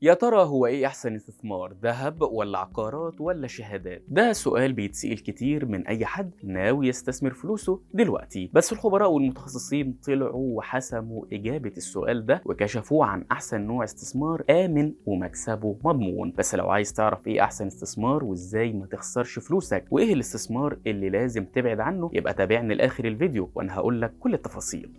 يا ترى هو إيه أحسن استثمار، ذهب ولا عقارات ولا شهادات؟ ده سؤال بيتسأل كتير من أي حد ناوي يستثمر فلوسه دلوقتي، بس الخبراء والمتخصصين طلعوا وحسموا إجابة السؤال ده وكشفوا عن أحسن نوع استثمار آمن ومكسبه مضمون. بس لو عايز تعرف إيه أحسن استثمار وإزاي ما تخسرش فلوسك وإيه الاستثمار اللي لازم تبعد عنه، يبقى تابعني لآخر الفيديو وأنا هقول لك كل التفاصيل.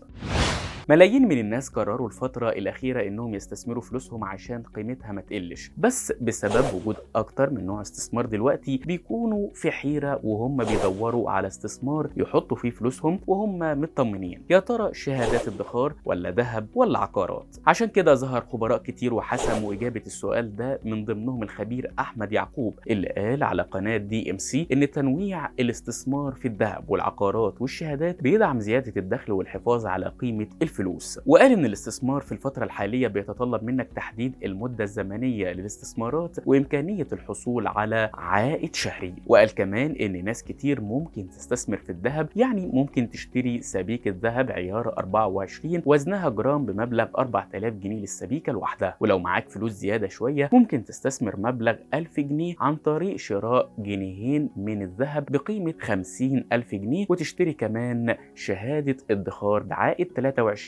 ملايين من الناس قرروا الفترة الأخيرة إنهم يستثمروا فلوسهم عشان قيمتها ما تقلش، بس بسبب وجود أكتر من نوع استثمار دلوقتي بيكونوا في حيرة وهم بيدوروا على استثمار يحطوا فيه فلوسهم وهم مطمنين، يا ترى شهادات ادخار ولا ذهب ولا عقارات؟ عشان كده ظهر خبراء كتير وحسموا إجابة السؤال ده، من ضمنهم الخبير أحمد يعقوب اللي قال على قناة DMC إن تنويع الاستثمار في الذهب والعقارات والشهادات بيدعم زيادة الدخل والحفاظ على قيمة الفلوس. وقال إن الاستثمار في الفترة الحالية بيتطلب منك تحديد المدة الزمنية للاستثمارات وإمكانية الحصول على عائد شهري. وقال كمان إن ناس كتير ممكن تستثمر في الذهب، يعني ممكن تشتري سبيكة ذهب عيار 24 وزنها جرام بمبلغ 4000 جنيه للسبيكة الواحدة، ولو معاك فلوس زيادة شوية ممكن تستثمر مبلغ 1000 جنيه عن طريق شراء جنيهين من الذهب بقيمة 50000 جنيه، وتشتري كمان شهادة ادخار بعائد 23.5%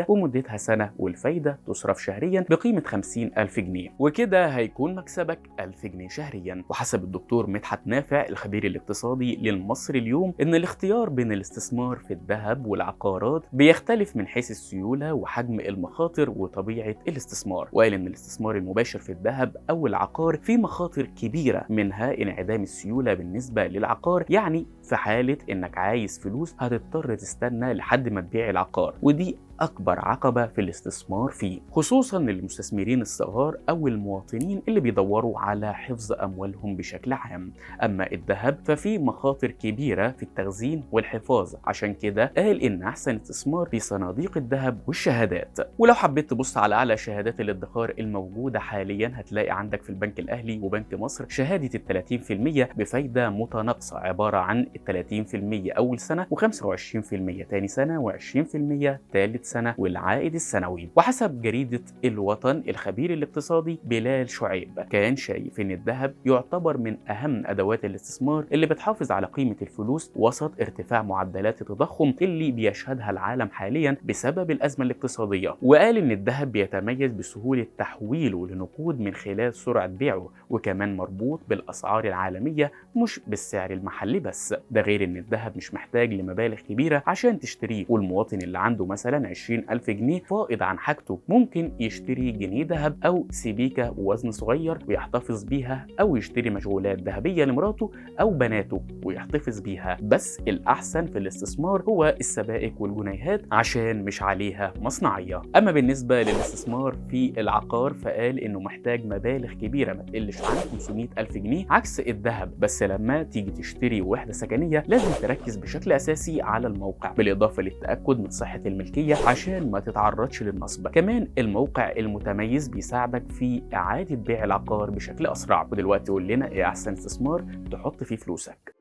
ومدتها سنة والفايدة تصرف شهريا بقيمة 50000 جنيه، وكده هيكون مكسبك 1000 جنيه شهريا. وحسب الدكتور مدحت نافع الخبير الاقتصادي للمصري اليوم إن الاختيار بين الاستثمار في الذهب والعقارات بيختلف من حيث السيولة وحجم المخاطر وطبيعة الاستثمار. وقال إن الاستثمار المباشر في الذهب أو العقار فيه مخاطر كبيرة، منها انعدام السيولة بالنسبة للعقار، يعني في حالة إنك عايز فلوس هتضطر تستنى لحد ما تبيع العقار، ودي أكبر عقبة في الاستثمار فيه، خصوصا للمستثمرين الصغار أو المواطنين اللي بيدوروا على حفظ أموالهم بشكل عام. أما الذهب ففي مخاطر كبيرة في التخزين والحفاظ، عشان كده قال إن أحسن استثمار في صناديق الذهب والشهادات. ولو حبيت تبص على أعلى شهادات الادخار الموجودة حاليا هتلاقي عندك في البنك الأهلي وبنك مصر شهادة 30% بفايدة متناقصة عبارة عن 30% أول سنة و25% تاني سنة و20% تالت سنة والعائد السنوي. وحسب جريدة الوطن الخبير الاقتصادي بلال شعيب كان شايف ان الذهب يعتبر من اهم ادوات الاستثمار اللي بتحافظ على قيمة الفلوس وسط ارتفاع معدلات التضخم اللي بيشهدها العالم حاليا بسبب الازمة الاقتصادية. وقال ان الذهب بيتميز بسهولة تحويله لنقود من خلال سرعة بيعه، وكمان مربوط بالاسعار العالمية مش بالسعر المحلي بس. ده غير ان الذهب مش محتاج لمبالغ كبيرة عشان تشتريه، والمواطن اللي عنده مثلا 20000 جنيه فائض عن حاجته ممكن يشتري جنيه ذهب أو سبيكة وزن صغير ويحتفظ بيها، أو يشتري مشغولات ذهبية لمراته أو بناته ويحتفظ بيها. بس الأحسن في الاستثمار هو السبائك والجنيهات عشان مش عليها مصنعية. أما بالنسبة للاستثمار في العقار فقال إنه محتاج مبالغ كبيرة ما تقلش عن 500000 جنيه عكس الذهب، بس لما تيجي تشتري وحدة سكنية لازم تركز بشكل أساسي على الموقع، بالإضافة للتأكد من صحة الملكية عشان ما تتعرضش للنصب. كمان الموقع المتميز بيساعدك في إعادة بيع العقار بشكل أسرع. ودلوقتي قول لنا إيه أحسن استثمار تحط فيه فلوسك.